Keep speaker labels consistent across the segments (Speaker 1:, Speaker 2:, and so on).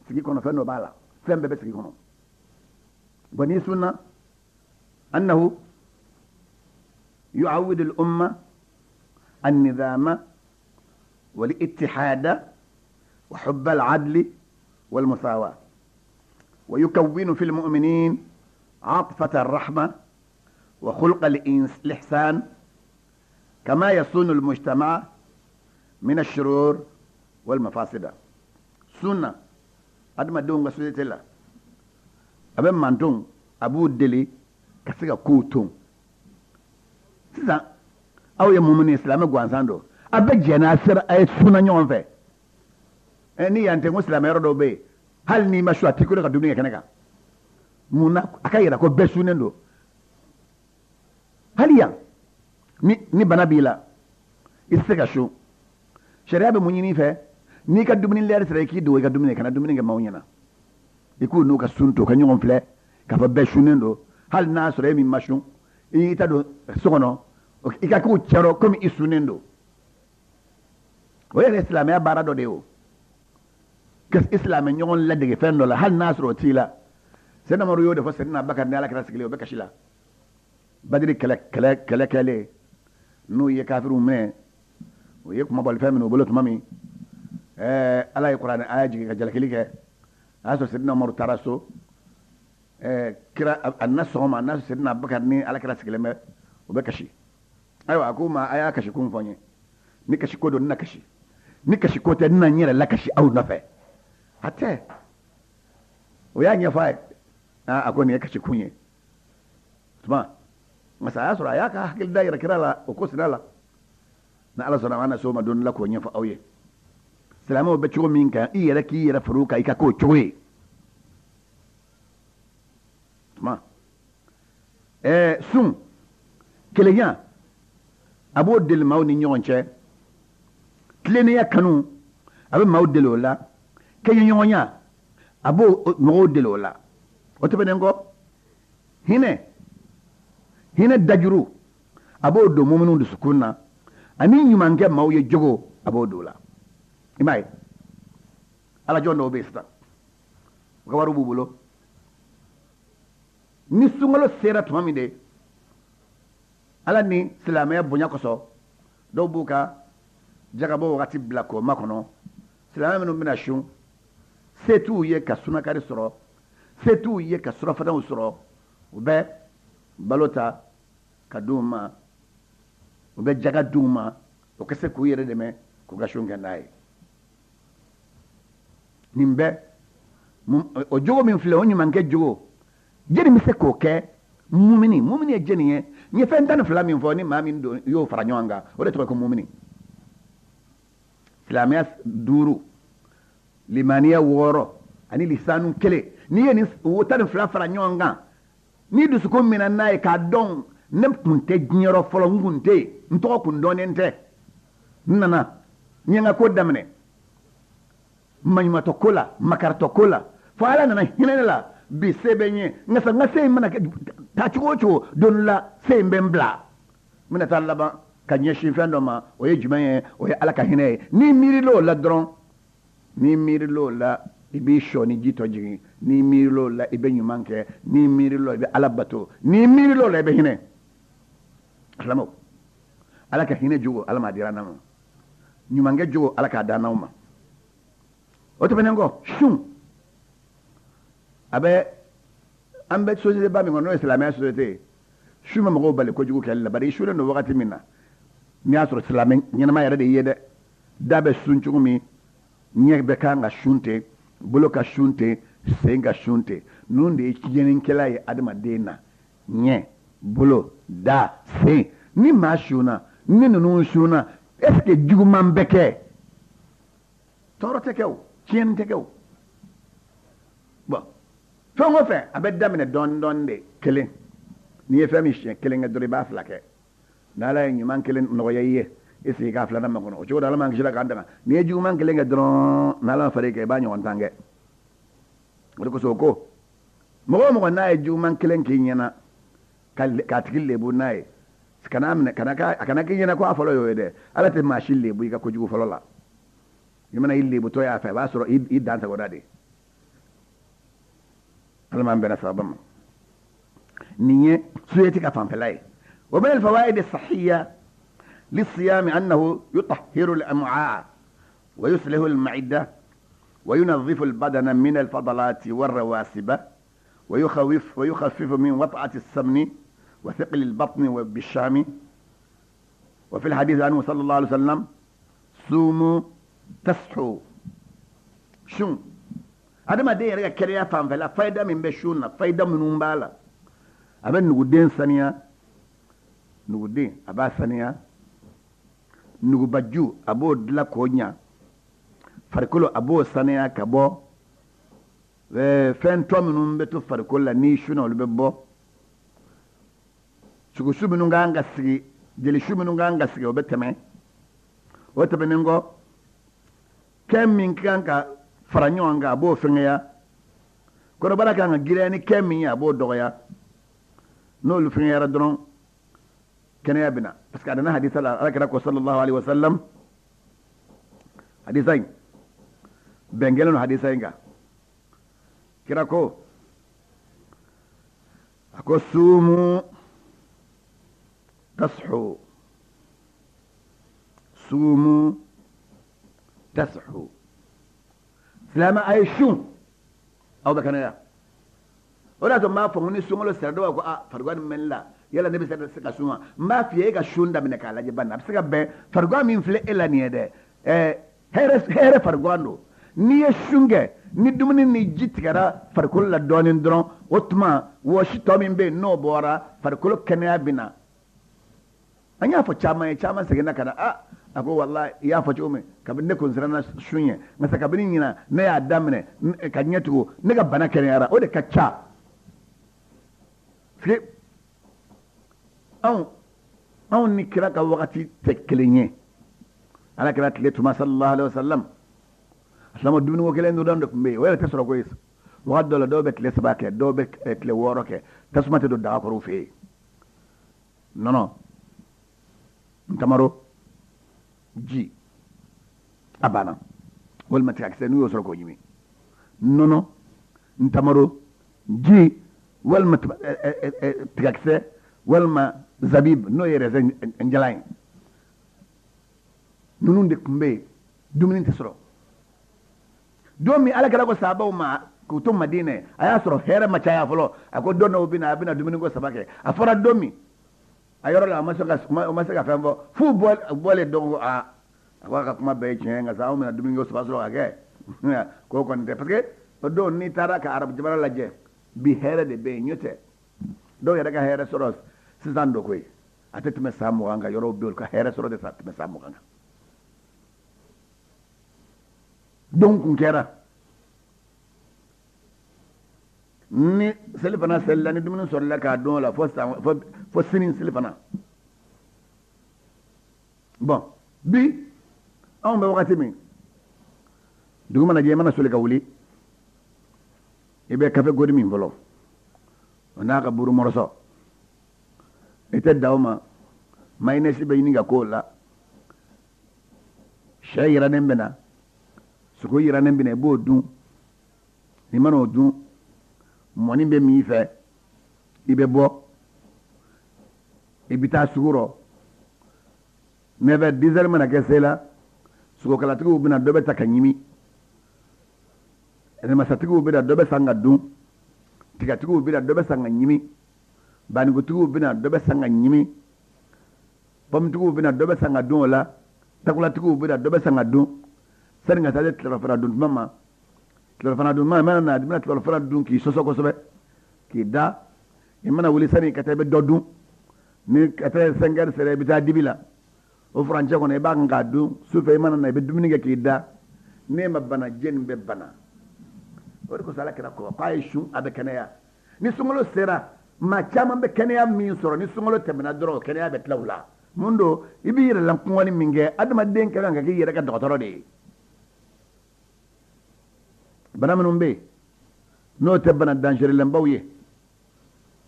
Speaker 1: Sigi kɔnɔ fɛn dɔ b'a la, fɛn bɛɛ bɛ sigi kɔnɔ. Bon, n'i sunna, annahu yu'awwidu al-umma an-nizama wal-ittihada wa hubba al-adli wal-musawa wa yukawwinu fi al-mu'minin عاطفة الرحمة وخلق الإحسان كما يصون المجتمع من الشرور والمفاسد. Sunna, adamadenw ka société la, a bɛ manton, a b'u deli ka se ka kow ton. Sisan aw ye mumuni, silamɛ gansan don, a bɛ jɛ n'a sera a ye sunna ɲɔgɔn fɛ. Ɛ, ni yan tɛ, n ko silamɛ yɔrɔ dɔw bɛ yen, hali n'i ma su, a t'i ko ka dumuni kɛ kɛnɛ kan. Mun na? A ka yira ko bɛɛ sunnen don. Hali yan, ni bana b'i la, i tɛ se ka sun, sariya bɛ mun ɲini i fɛ? N'i ka dumuni lɛri sera, i k'i dogo i ka dumuni, kana dumuni kɛ maaw ɲɛna. I k'u n'u ka sun to ka ɲɔgɔn filɛ k'a fɔ bɛɛ sunnen don. Hali n'a sɔrɔ e min ma sun, i y'i ta don so kɔnɔ, i ka k'u cɛrɔ komi i sunnen don. O yɛrɛ ye silamɛya baara dɔ de ye. O ka i silamɛ ɲɔgɔn ladege fɛn dɔ la, hali n'a sɔrɔ o t'i la. Sɛdina Umaru y'o de fɔ Sɛdina Abubakar ni Alakira sigilen, o bɛ kasi la. Badiri kɛlɛ kɛlen, n'u ye kafiriw minɛ, u ye kumabɔlifɛn minɛ u bolo tuma min, Ala ye kuranɛ aya jigin ka jalakili kɛ. A y'a sɔrɔ Sɛdina Umaru taara so. Kira a na sɔgɔma, n'a sɔrɔ Sɛdina Abubakar ni Alakira sigilen bɛ, u bɛ kasi. Ayiwa, a k'u ma: a y'a kasi kun fɔ n ye. Ni kasi ko don, n na kasi. Ni kasi ko tɛ, n na n yɛrɛ lakasi aw nɔfɛ. A tɛ, o y'a ɲɛfɔ a ye. A ko nin ye kasi kun ye. Tuma nka a y'a sɔrɔ a y'a ka hakili da yɛrɛ kira la o ko sira la. Ni Ala sɔnna, an na se o ma don la k'o ɲɛfɔ aw ye. Silamɛw bɛ cogo min kan, i yɛrɛ k'i yɛrɛ far'u kan, i ka k'o cogo ye. Tuma sun, kelenya, a b'o deli maaw ni ɲɔgɔn cɛ. Tilennenya kanu, a bɛ maaw deli o la. Kɛɲɛɲɔgɔnya, a b'o mɔgɔw deli o la. O tɛmɛnen kɔ, hinɛ dajuru, a b'o don muminu dusukun na, ani ɲumankɛ maaw ye jogo, a b'o don o la. I m'a ye, ala jɔn dɔw bɛ yen sisan, u ka wari b'u bolo. Ni sunkalo sera tuma min de, Ala ni silamɛya bonya kosɔn, dɔw b'u ka jagabɔ wagati bila k'o makɔnɔ. Silamɛ minnu bɛna sun, se t'u ye ka sunakari sɔrɔ, se t'u ye ka surafanaw sɔrɔ, u bɛ balo ta ka d'u ma, u bɛ jaga d'u ma, o ka se k'u yɛrɛ dɛmɛ k'u ka sun kɛ n'a ye. Nin bɛɛ, o jogo min filɛ, o ɲumankɛ jogo, jɛni bɛ se k'o kɛ? Mumini. Mumini ye jɛni ye? N ye fɛn 12 min fɔ, ni maa min don y'o fara ɲɔgɔn kan, o de tɔgɔ ko mumini. Silamɛya duuru, limaniya wɔɔrɔ ani lisanu kelen, n'i ye nin 12 fara ɲɔgɔn kan, ni dusukun minɛ n'a ye k'a dɔn ne kun tɛ diɲɛyɔrɔ fɔlɔ, n kun tɛ yen, n tɔgɔ kun dɔnnen tɛ, n nana, n ye n ka ko daminɛ maɲumatɔ ko la, makaritɔ ko la, fo Ala nana hinɛ ne la. Bi se bɛ n ye, nka sa n ka se in mana taa cogo o cogo, don dɔ la se in bɛ n bila, n bɛna taa laban ka ɲɛsin fɛn dɔ ma. O ye jumɛn ye? O ye Ala ka hinɛ ye. N'i miiril'o la dɔrɔn, n'i miiril'o la, i b'i sɔ ni ji tɔ jigin. N'i miiril'o la, i bɛ ɲuman kɛ. N'i miiril'o la, i bɛ Ala bato. N'i miiril'o la, i bɛ hinɛ. Silamɛw, Ala ka hinɛ jogo, Ala m'a dira n'an ma. Ɲumankɛ jogo, Ala k'a d'an n'aw ma. O tɛmɛnen kɔ, sun, a bɛ an bɛ société ba min kɔnɔ, n'o ye silamɛya société ye, sun bɛ mɔgɔw bali kojugu kɛli la. Bari i sunnen don wagati min na, n'i y'a sɔrɔ silamɛ ɲɛnama yɛrɛ de ye dɛ, da bɛ sun cogo min, ɲɛ bɛ kan ka sun ten, bolo ka sun ten, sen ka sun ten. Ninnu de ye tiɲɛnikɛla ye adamaden na: ɲɛ, bolo, da, sen. Ni maa sunna, ni ninnu sunna, est ce que juguman bɛ kɛ? Tɔɔrɔ tɛ kɛ o, tiɲɛni tɛ kɛ o. Bon, fɛn o fɛn, a bɛ daminɛ dɔɔni dɔɔni de. Kelen, n'i ye fɛn min siɲɛ kelen kɛ dɔrɔn, i b'a fila kɛ. N'Ala ye ɲuman kelen nɔgɔya i ye, i sigi k'a filanan makɔnɔ. O cogo la, Ala m'an kisira k'an tanga. N'i ye juguman kelen kɛ dɔrɔn, n'Ala ma far'i kan, i b'a ɲɔgɔn tan kɛ. O de kosɔn o ko mɔgɔ o mɔgɔ n'a ye juguman kelen k'i ɲɛna, k'a tigi lebu n'a ye, kana minɛ, kana a kana k'i ɲɛna ko a fɔlɔ y'o ye dɛ. Ala tɛ maa si lebu i ka kojugu fɔlɔ la. I mana i lebutɔ y'a fɛ, a b'a sɔrɔ i dan sagoda de. Ala m'an bɛnna sababa ma. Nin ye suyɛti ka fanfɛla ye. Wa min alfawaid as-sahiyya lisiyami annahu yutahhiru al-am'a wa yuslihu al-ma'ida wa yunadhifu al-badana min al-fadalati war-rawasiba wa yukhawif wa yukhaffifu min wat'ati as-samni wa thiqli al-batni wa bishami. Wa fi al-hadith anhu sallallahu alayhi wa sallam sumu tashu. Sun adamaden yɛrɛ ka kɛnɛya fanfɛla, fayida min bɛ sun na, fayida minnu b'a la, a bɛ nuguden saniya, nuguden a b'a saniya, nugubaju a b'o dilan k'o ɲa, farikolo a b'o saniya ka bɔ fɛn tɔ minnu bɛ to farikolo la n'i sunna olu bɛ bɔ, sogosu minnu kan ka sigi, jelisu minnu kan ka sigi o bɛ tɛmɛ. O tɛmɛnen kɔ, kɛn min kan ka fara ɲɔgɔn kan a b'o fɛngɛya, kɔnɔbara kan ka girinya ni kɛn min ye a b'o dɔgɔya. N'olu fɛngɛyara dɔrɔn kɛnɛya bɛ na. Parce que a nana hadisa la, ala kira ko sallallahu alaihi wasallam, hadisa in bɛn kɛlen don hadisa in kan. Kira ko, a ko sumu tashu, sumu tashu. Silamɛ a ye sun, aw bɛ kɛnɛya. O de y'a to n b'a fɔ ko ni sunkalo sera, dɔw b'a fɔ ko aa farigan min bɛ ne la, yala ne bɛ se ka sun wa? N b'a f'i ye, e ka sun daminɛ k'a lajɛ bani, a bɛ se ka bɛn farigan min filɛ e la nin ye dɛ, hɛrɛ farigan don. N'i ye sun kɛ, ni dumuni ni ji tigɛra farikolo la dɔɔnin dɔrɔn, o tuma wɔsi tɔ min bɛ yen n'o bɔra, farikolo kɛnɛya bɛ na. An y'a fɔ caman ye, caman seginna ka na, a a ko walahi i y'a fɔ cogo min, kabini ne kun siranna sun ɲɛ, nka sa kabini ɲinan ne y'a daminɛ ka ɲɛ tugu, ne ka bana kɛnɛyara. O de ka ca. Parce que anw ni kira ka wagati tɛ kelen ye. Ala kira tile tuma sallallahu alaihi wasallam, silamɛ dumuniko kelen dɔrɔn de tun bɛ yen, o yɛrɛ tɛ sɔrɔ koyi. Wagati dɔ la dɔw bɛ tile 3 kɛ, dɔw bɛ tile 6 kɛ, tasuma tɛ don daga kɔrɔ u fɛ yen. Nɔnɔ, ntamaro, ji, a banna. Walima tigakisɛ n'u y'o sɔrɔ k'o ɲimi. Nɔnɔ, ntamaro, ji, walima tigakisɛ, walima zabib n'o ye raisin jalan ye. Ninnu de tun bɛ yen, dumuni tɛ sɔrɔ. Don min ala kira ko sahabaw ma k'u to Madinɛ, a y'a sɔrɔ hɛrɛ ma caya fɔlɔ. A ko don dɔw bɛ na, a bɛna dumuni ko 3 kɛ. A fɔra don min, a yɔrɔ la a ma se ka fɛn fɔ. F'u bɔlen dɔn ko aa, a ko a ka kuma bɛɛ ye tiɲɛ ye, nka sa anw bɛna dumuni ko 3 sɔrɔ ka kɛ. K'o kɔni tɛ, parce que o don n'i taara ka arabu jamana lajɛ, bi hɛrɛ de bɛ yen, n'o tɛ dɔw yɛrɛ ka hɛrɛ sɔrɔ sisan don koyi, a tɛ tɛmɛ san 20 kan. Yɔrɔw bɛ yen, olu ka hɛrɛ sɔrɔ tɛ tɛmɛ san 20 kan. Don kun kɛra ni selifana selila, ni dumuni sɔrɔla k'a dun o la fo sini selifana. Bon, bi anw bɛ wagati min, dugu mana jɛ, i mana soli ka wuli, i bɛ kafe godi min fɔlɔ, o n'a ka buru mɔrɔsɔ. I tɛ dan o ma, mayonnaise bɛ ɲini ka k'o la, sɛ yirannen bɛ na, sogo yirannen bɛ na, i b'o dun. N'i mana o dun, mɔni bɛ min i fɛ, i bɛ bɔ, i bɛ taa sugu rɔ. 9 heures, 10 heures mana kɛ se la, sogokalatigiw bɛ na, dɔ bɛ ta ka ɲimi. Namasatigiw bɛ na, dɔ bɛ san ka dun. Tigatigiw bɛ na, dɔ bɛ san ka ɲimi. Bannikutigiw bɛ na, dɔ bɛ san ka ɲimi. Pɔmutigiw bɛ na, dɔ bɛ san ka dun o la. Takulatigiw bɛ na, dɔ bɛ san ka dun. Sani ka taa se tilerɔfana dun tuma ma, tilerɔfana dun tuma, i mana na, i bɛna tilerɔfana dun k'i sɔsɔ kosɛbɛ, k'i da. I mana wuli sani ka taa, i bɛ dɔ dun. Ni ka taa 5 heures sera, i bɛ taa dibi la. O furancɛ kɔnɔ, i b'a kan k'a dun. Sufɛ i mana na, i bɛ dumuni kɛ k'i da. N'e ma bana, jɛni bɛ bana. O de kosɔn Ala kira ko k'a ye sun, a bɛ kɛnɛya. Ni sunkalo sera, maa caman bɛ kɛnɛya min sɔrɔ, ni sunkalo tɛmɛna dɔrɔn, o kɛnɛya bɛ tila u la. Mun don, i b'i yɛrɛ lakɔngɔni min kɛ, adamaden ka kan ka k'i yɛrɛ ka dɔgɔtɔrɔ de ye. Bana minnu bɛ yen, n'o tɛ bana dangerlenbaw ye,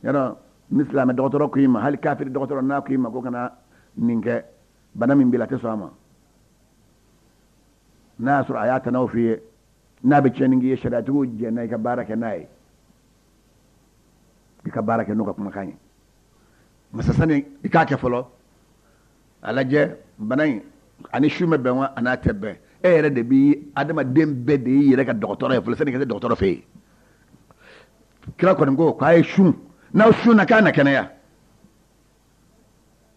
Speaker 1: yarɔ ni silamɛ dɔgɔtɔrɔ ko i ma, hali kafiri dɔgɔtɔrɔ n'a ko i ma ko kana nin kɛ, bana min b'i la, a tɛ sɔn a ma. N'a y'a sɔrɔ a y'a tanaw f'i ye, n'a bɛ tiɲɛni k'i ye, sariyatigiw jɛnna i ka baara kɛ n'a ye. I ka baara kɛ n'o ka kumakan ye. Masa sani i k'a kɛ fɔlɔ, a lajɛ bana in ani sun bɛ bɛn wa a n'a tɛ bɛn. E yɛrɛ de bi adamaden bɛɛ de y'i yɛrɛ ka dɔgɔtɔrɔ ye fɔlɔ sani ka se dɔgɔtɔrɔ fɛ yen. Kira kɔni ko k'a ye sun, n'aw sunna k'a na kɛnɛya.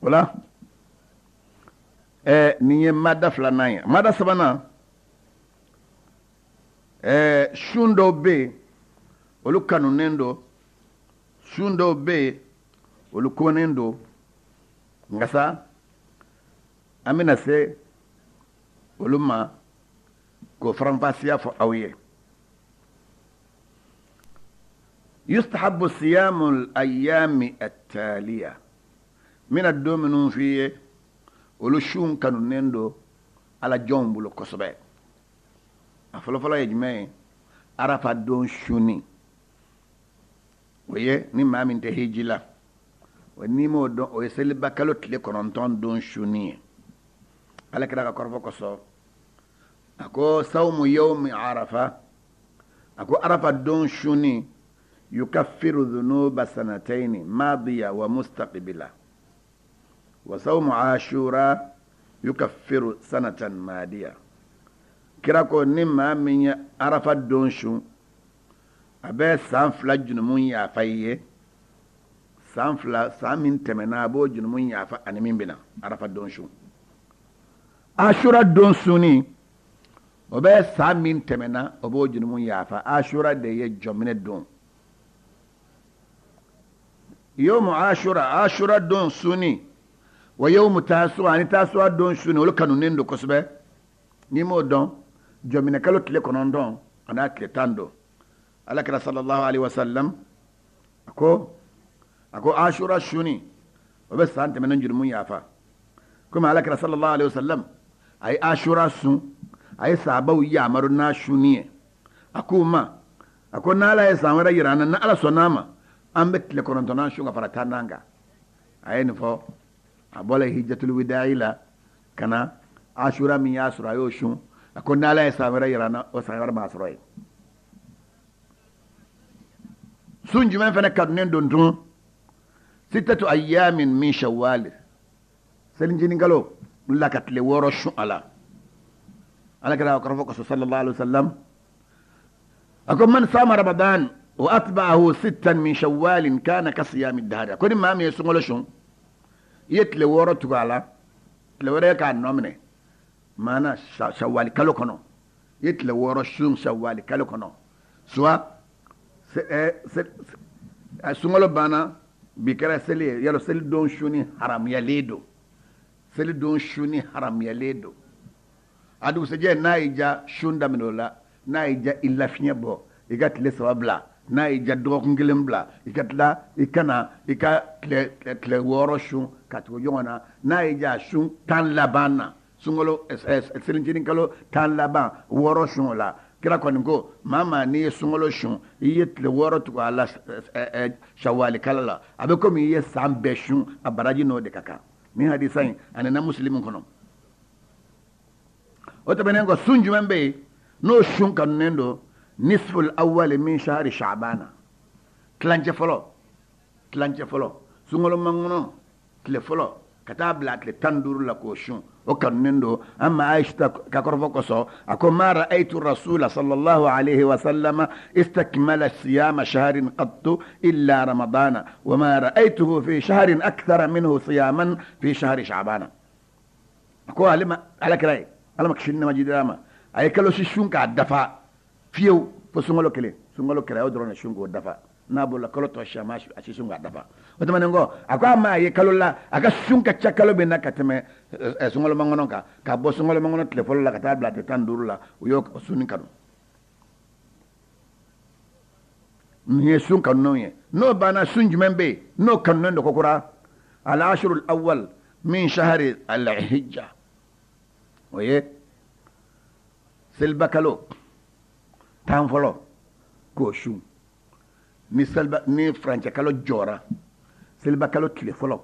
Speaker 1: O la nin ye mada filanan ye. Mada sabanan, sun dɔw bɛ yen olu kanunen don, sun dɔw bɛ yen olu kɔnnen don. Nka sa an bɛna se olu ma k'o faranfasiya fɔ aw ye. Yustahabu siyamu al-ayami at-taliya, n bɛna don minnu f'i ye olu sun kanunen don ala jɔnw bolo kosɛbɛ. A fɔlɔfɔlɔ ye jumɛn ye? Arafa don sunni. O ye ni maa min tɛ hiji la, o n'i m'o dɔn, o ye seliba kalo tile 9 don sunni ye. Ala kira ka kɔrɔfɔ kosɔn, a ko sawmu yawmi arafa, a ko arafa don sunni yukaffiru dhunuba sanataini madiya wa mustaqbila, wa sawmu ashura yukaffiru sanatan madiya. Kira ko ni maa min ye arafa don sun, a bɛ san 2 junumu yafa i ye. San 2, san min tɛmɛna, a b'o junumu yafa ani min bɛna. Arafa don sun. Ashura don sunni, o bɛ san min tɛmɛna, o b'o junumu yafa. Ashura de ye jɔminɛ don. Yomu ashura, ashura don sunni, wa yomu tasu'a, ani tasu'a don sunni, olu kanunen don kosɛbɛ. N'i m'o dɔn, jɔminɛ kalo tile 9 a n'a tile 10 don. Ala kira sallallahu alaihi wasallam a ko ashura sunni, o bɛ san tɛmɛnen jurumu yafa. Komi ala kira sallallahu alaihi wasallam a ye ashura sun, a ye sahabaw yamaru n'a sunni ye. A k'u ma, a ko n'ala ye san wɛrɛ yira an na, ni ala sɔnn'a ma, an bɛ tile 9 sun ka fara 10 kan. A ye nin fɔ, a bɔla hijjatul wida'i la ka na ashura min y'a sɔrɔ a y'o sun. A ko n'ala ye san wɛrɛ yira an na, o san wɛrɛ m'a sɔrɔ yen. Sun jumɛn fana kanunen don tun? Sittatu ayyamin min shawwal, selincinin kalo la ka tile 6 sun a la. Ala kira ka kɔrɔfɔ kosɔn sallallahu alaihi wasallam, a ko man sama ramadan wa atba'ahu sittan min shawwalin kana ka siyami dahri. Ko ni maa min ye sunkalo sun, i ye tile 6 tugu a la, tile wɛrɛ k'a nɔ minɛ, maana shawwali kalo kɔnɔ, i ye tile 6 sun shawwali kalo kɔnɔ, soit sunkalo banna, bi kɛra seli ye, yɔrɔ seli don sunni haramuyalen don. Seli don sunni haramuyalen don. A dugusɛjɛ n'a y'i ja sun daminɛ o la, n'a y'i ja i lafiɲɛ bɔ, i ka tile 3 bila, n'a y'i ja dɔgɔkun 1 bila, i ka tila i ka na i ka tile 6 sun ka tugu ɲɔgɔn na, n'a y'i ja sun 10 laban na, sunkalo, selincinin kalo 10 laban 6 sun o la. Kira kɔni ko maa maa n'i ye sunkalo sun, i ye tile 6 tugu a la, shawwali kalo la, a bɛ komi i ye san bɛɛ sun, a baraji n'o de ka kan. Nin hadisa in a nana musilimu kɔnɔ. O tɛmɛnen kɔ, sun jumɛn bɛ yen n'o sun kanunen don? Nisful awwali min shahri sha'bana, tilancɛ fɔlɔ, tilancɛ fɔlɔ, sunkalo mankɔnɔ tile fɔlɔ ka taa bila tile 15 la k'o sun, o kanunen don. An ma Aisha ka kɔrɔfɔ kosɔn, a ko ma ra'aytu rasula sallallahu alayhi wa sallama istakmala siyama shahrin qattu illa ramadana wa ma ra'aytuhu fi shahrin akthara minhu siyaman fi shahri sha'bana. A ko ale ma ala kira ye, ala ma kisi ni nɛɛma jidira ma, a ye kalo si sun k'a dafa fiyewu fo sunkalo kelen. Sunkalo kɛra o dɔrɔn de sun k'o dafa, n'a bɔra kalo tɔ si a ma a si sun k'a dafa. O tɛmɛnen kɔ, a ko a ma a ye kalo la, a ka sun ka ca kalo min na ka tɛmɛ sunkalo mankɔnɔ kan, ka bɔ sunkalo mankɔnɔ tile fɔlɔ la ka taa bila tile 15 la, o y'o sunni kanu. Nin ye sun kanunen ye. N'o banna, sun jumɛn bɛ yen n'o kanunen don kokura? Al-ashrul awwal min shahri al-hijja, o ye seliba kalo 10 fɔlɔ k'o sun. Ni seliba, ni furancɛ kalo jɔra, seliba kalo tile fɔlɔ,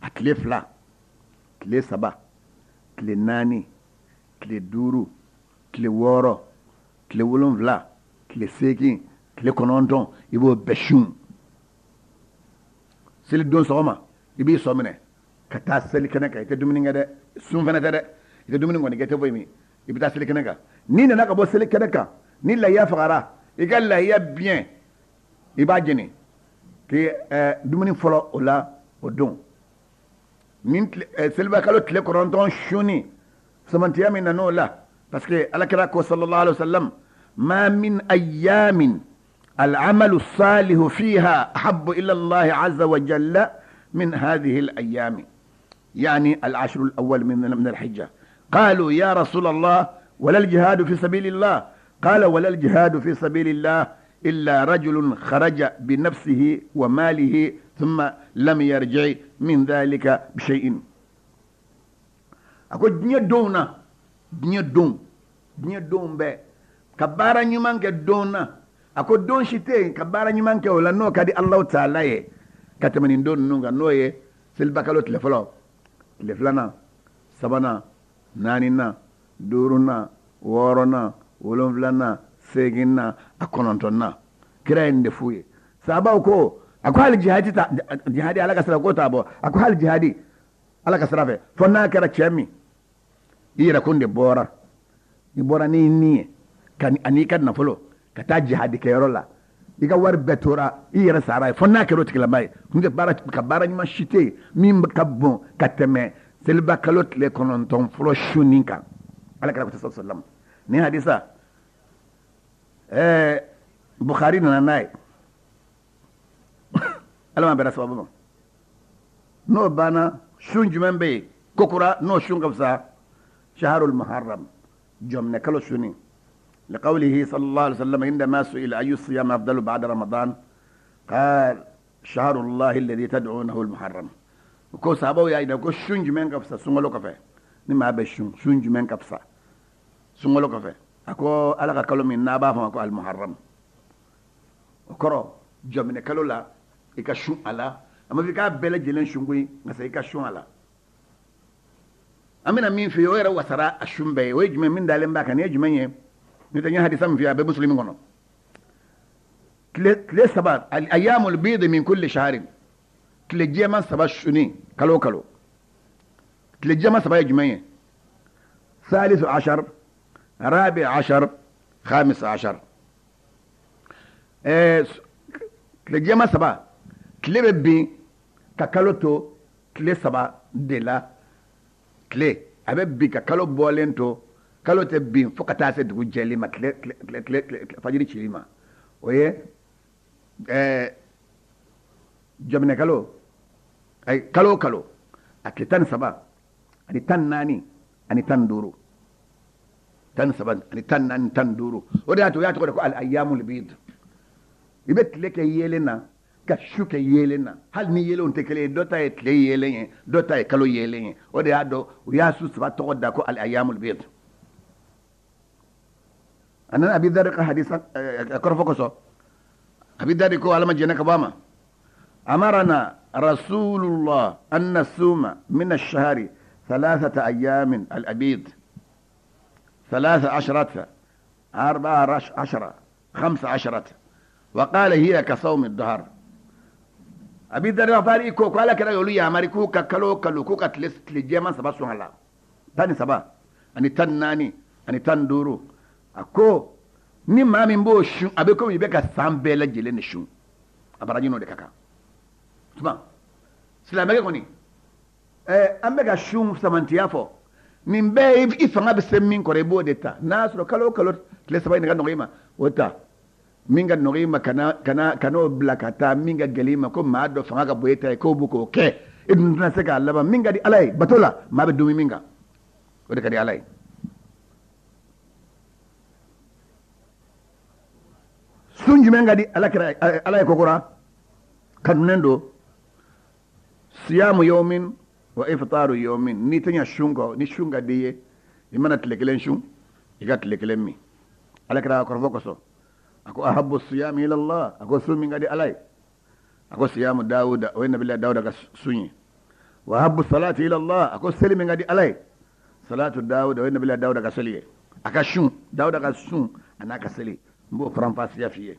Speaker 1: a tile 2, tile 3, tile 4, tile 5, tile 6, tile 7, tile 8, tile 9, i b'o bɛɛ sun. Seli don sɔgɔma i b'i sɔ minɛ ka taa seli kɛnɛ kan. I tɛ dumuni kɛ dɛ, sun fana tɛ dɛ, i tɛ dumuni kɔni kɛ, tɛ foyi min. I bɛ taa seli kɛnɛ kan. N'i nana ka bɔ seli kɛnɛ kan, ni lahiya fagara, i ka lahiya biɲɛ i b'a jeni k'i dumuni fɔlɔ o la o don. Ni seliba kalo tile 9 sunni samantiya min nan'o la, parce que alakira ko sallallahu alaihi wasallam, ma min ayyamin العمل الصالح فيها أحب إلى الله عز وجل من هذه الأيام، يعني العشر الأول من الحجة. قالوا يا رسول الله ولا الجهاد في سبيل الله؟ قال ولا الجهاد في سبيل الله إلا رجل خرج بنفسه وماله ثم لم يرجع من ذلك بشيء. أقول دنيا دونا، دنيا دون، دنيا دون بي كبارا نيمان كدونا. A ko don si tɛ yen ka baara ɲuman kɛ o la n'o ka di Alahu taala ye ka tɛmɛ nin don ninnu kan, n'o ye selibakalo tile fɔlɔ, tile filanan, sabanan, naaninan, duurunan, wɔɔrɔnan, wolonfilanan, seeginnan, a kɔnɔntɔnnan. Kira ye nin de f'u ye. Sahabaw ko a ko hali jihadi ta, jihadi Ala ka sira ko t'a bɔ. A ko hali jihadi Ala ka sira fɛ, fo n'a kɛra cɛ min i yɛrɛ kun de bɔra, i bɔra n'i ni ye ka an'i ka nafolo ka taa jihadi kɛyɔrɔ la, i ka wari bɛɛ tora i yɛrɛ sara ye, fo n'a kɛra o tigilama ye. Kun tɛ baara, ka baara ɲuman si tɛ yen min ka bon ka tɛmɛ seliba kalo tile 9 fɔlɔ sunni kan. Ala kira ko sallallahu alaihi wasallam. Nin hadisa Bukhari nana n'a ye, Ala ma bɛnna sababu ma. N'o banna, sun jumɛn bɛ yen ko kura n'o sun ka fisa? Shaharul Muharram, jɔminɛ kalo sunni. لقوله صلى الله عليه وسلم عندما سئل أي الصيام أفضل بعد رمضان قال شهر الله الذي تدعونه المحرم. ko sabaw y'a jira ko sun jumɛn ka fisa sunkalo kɔfɛ? Ni maa bɛ sun, sun jumɛn ka fisa sunkalo kɔfɛ? A ko Ala ka kalo min n'a b'a fɔ ma ko al-Muharram, o kɔrɔ jɔminɛ kalo la i ka sun a la. A ma fɔ i k'a bɛɛ lajɛlen sun koyi, nka i ka sun a la. An bɛna min f'i ye o yɛrɛ wasara a sun bɛɛ ye. O ye jumɛn min dalen b'a kan? Nin ye jumɛn ye? N'o tɛ n ye hadisa min f'i ye a bɛ Muslimi kɔnɔ. Tile saba, ayyamul bid min kulli shahrin, tile jɛman saba sunni kalo o kalo. Tile jɛman saba ye jumɛn ye? Salisu ashar, rabi ashar, khamis ashar. Tile jɛman saba, tile bɛ bin ka kalo to tile saba de la. Tile a bɛ bin ka kalo bɔlen to, kalo tɛ bin fo ka taa se dugu jɛli ma, tile tile tile fajiri cili ma. O ye jɔminɛ kalo, ayi kalo o kalo a tile 13 ani 14 ani 15, 13 ani 14 15. O de y'a to u y'a tɔgɔ da ko al ayyamul bid. I bɛ tile kɛ yeelen na ka su kɛ yeelen na, hali ni yeelenw tɛ kelen ye, dɔ ta ye tile yeelen ye, dɔ ta ye kalo yeelen ye. O de y'a dɔn u y'a su saba tɔgɔ da ko al ayyamul bid. A nana Abi Dharr ka hadisa kɔrɔfɔ kosɔn. Abi Dharr ko Ala ma jɛnɛ ka bɔ a ma, amarana rasulullah an nasuma min ash-shahri thalathata ayamin al-abid 13 14 15 وقال هي كصوم الدهر. Abi Dharr Ghifari ko ko Ala kira y'olu yamari k'u ka kalo kalo k'u ka tile jɛman saba sun a la, 13 ani 14 ani 15. A ko ni maa min b'o sun, a bɛ komi i bɛ ka san bɛɛ lajɛlen de sun, a baraji n'o de ka kan. Tuma silamɛkɛ kɔni, an bɛ ka sun samantiya fɔ, nin bɛɛ i fanga bɛ se min kɔrɔ i b'o de ta. N'a sɔrɔ kalo o kalo tile saba in de ka nɔgɔ i ma, o ta. Min ka nɔgɔ i ma kan'o bila ka taa min ka gɛlɛn i ma, ko maa dɔ fanga ka bon e ta ye k'o b'o k'o kɛ, e dun tɛna se k'a laban. Min ka di Ala ye bato la, maa bɛ dumuni min kan, o de ka di Ala ye. Sun jumɛn ka di Ala kira Ala ye kokura kanunen don? Siyamu yawmin wa iftaru yawmin. N'i tɛ ɲɛ sun kɔ, ni sun ka di i ye, i mana tile kelen sun, i ka tile kelen min. Ala kira kɔrɔfɔ kosɔn a ko ahabbu siyami ila Allah, a ko sun min ka di Ala ye, a ko siyamu Dawuda, o ye nabila Dawuda ka sun ye. Wa ahabbu salati ila Allah, a ko seli min ka di Ala ye, salatu Dawuda, o ye nabila Dawuda ka seli ye. A ka sun, Dawuda ka sun a n'a ka seli, n b'o faranfasiya f'i ye.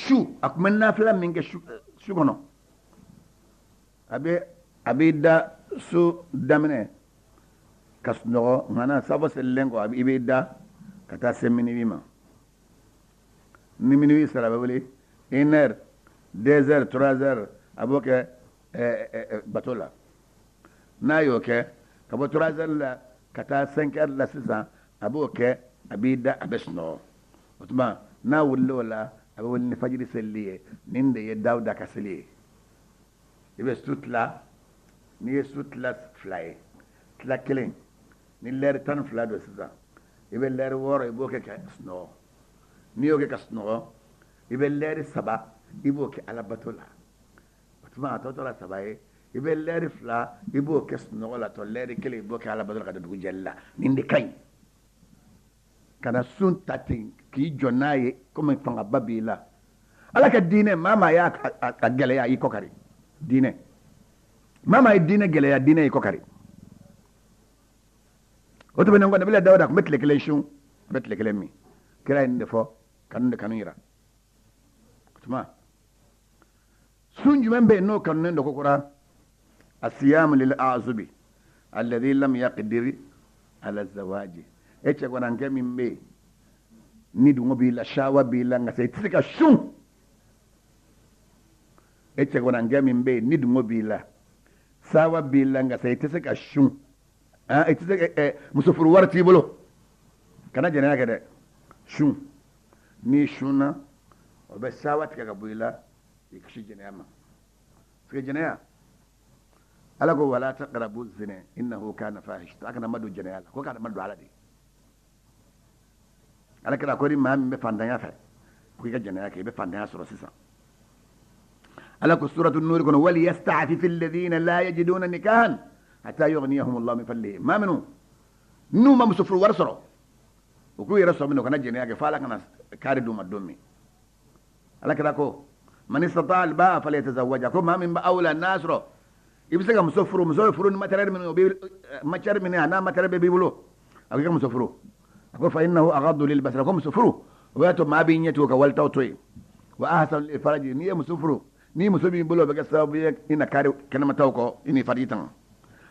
Speaker 1: Su a tun bɛ nafila min kɛ su kɔnɔ, a b'i da su daminɛ ka sunɔgɔ, nka n'a safo selilen kɔ, i b'i da ka taa se minuit ma. Ni minuit sera, a bɛ wuli 1 heure, 2 heures, 3 heures, a b'o kɛ bato la. N'a y'o kɛ, ka bɔ 3 heures la ka taa 5 heures la sisan, a b'o kɛ, a b'i da, a bɛ sunɔgɔ. O tuma n'a wulila o la, a bɛ wuli ni fajiri selili ye. Nin de ye Dawuda ka seli ye. I bɛ su tila, n'i ye su tila fila ye, tila kelen ni lɛri 12 don sisan, i bɛ lɛri 6, i b'o kɛ ka sunɔgɔ. N'i y'o kɛ ka sunɔgɔ, i bɛ lɛri 3, i b'o kɛ alabato la. O tuma a tɔ tora 3 ye. I bɛ lɛri 2, i b'o kɛ sunɔgɔ la, tɔ lɛri 1, i b'o kɛ alabato la ka don dugu jɛli la. Nin de ka ɲi. Kana sun ta ten k'i jɔ n'a ye komi fangaba b'i la. Ala ka diinɛ, maa maa y'a a gɛlɛya, i kɔ kari. Diinɛ, maa maa ye diinɛ gɛlɛya, diinɛ y'i kɔ kari. O tɛmɛnen kɔ, Nabila Dawuda tun bɛ tile kelen sun, a bɛ tile kelen min. Kira ye nin de fɔ, kanu de kanu yira. O tuma sun jumɛn bɛ yen n'o kanunen don kokura? Asiyamu lil azubi alladhi lam yaqdir ala zawaji. E cɛ gwanankɛ min bɛ yen ni dungɔ b'i la, shawa b'i la, nka i tɛ se ka sun. E cɛ gwanankɛ min bɛ yen ni dungɔ b'i la, sawa b'i la, nka i tɛ se ka sun, i tɛ se ka muso furu, wari t'i bolo, kana jɛnɛya kɛ dɛ. Sun, n'i sunna, o bɛ sawa tigɛ ka bɔ i la, k'i kisi jɛnɛya ma, parce que jɛnɛya, Ala ko wala taqrabu zina innahu kana fahisha. A kana ma don jɛnɛya la, ko kana ma don ala de. Ala kɛra ko ni maa min bɛ fantanya fɛ, ko i ka jɛnɛya kɛ, i bɛ fantanya sɔrɔ sisan. Ala ko suratu Nuri kɔnɔ wal yasta'fifi alladhina la yajiduna nikahan hatta yughniyahum Allah min fadlihi. Maa minnu n'u ma muso furu wari sɔrɔ, u k'u yɛrɛ sɔn minɛ, u kana jɛnɛya kɛ fo Ala kana kari d'u ma don min. Ala kɛra ko man istata'a al-ba'a falyatazawwaj. Ko maa min bɛ aw la, n'a sɔrɔ i bɛ se ka muso furu, muso bɛ furu ni matériel minnu, o bɛ matière minɛ, a n'a matériel bɛɛ b'i bolo, a ko i ka muso furu. A ko fa innahu aghaddu lil basar. Ko muso furu, o b'a to maa b'i ɲɛ tugun ka walitaw to yen. Wa ahsanu lil faraji. N'i ye muso furu, ni muso b'i bolo, o bɛ kɛ sababu ye i na kari kɛnɛmataw kɔ, i ni fariji tanga.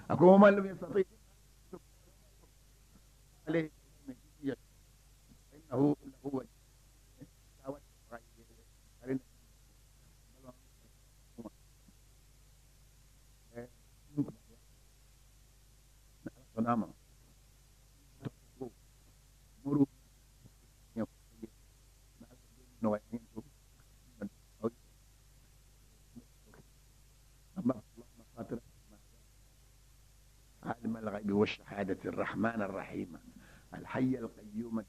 Speaker 1: A ko man lam yastati alayhi innahu lahu sɔnna ma muru nɔgɔya. عالم الغيب والشهادة الرحمن الرحيم الحي القيوم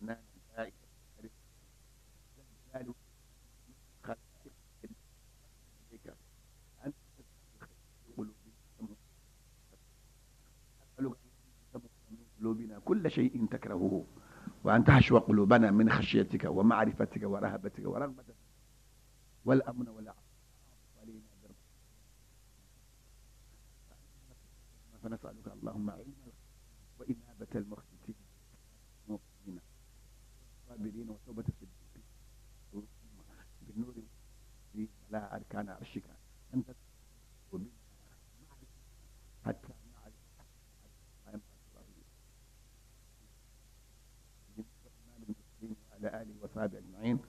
Speaker 1: لا إله إلا أنت قلوبنا كل شيء تكرهه، وأن تحشو قلوبنا من خشيتك ومعرفتك ورهبتك ورغبتك والأمن والعافية علينا. فنسألك اللهم علم وإنابة المخبتين المؤمنين الصابرين وتوبة الصديقين، اللهم بالنور لا أركان عرشك أنت حتى نعرف ما ينبغي وعلى آله وصحبه أجمعين.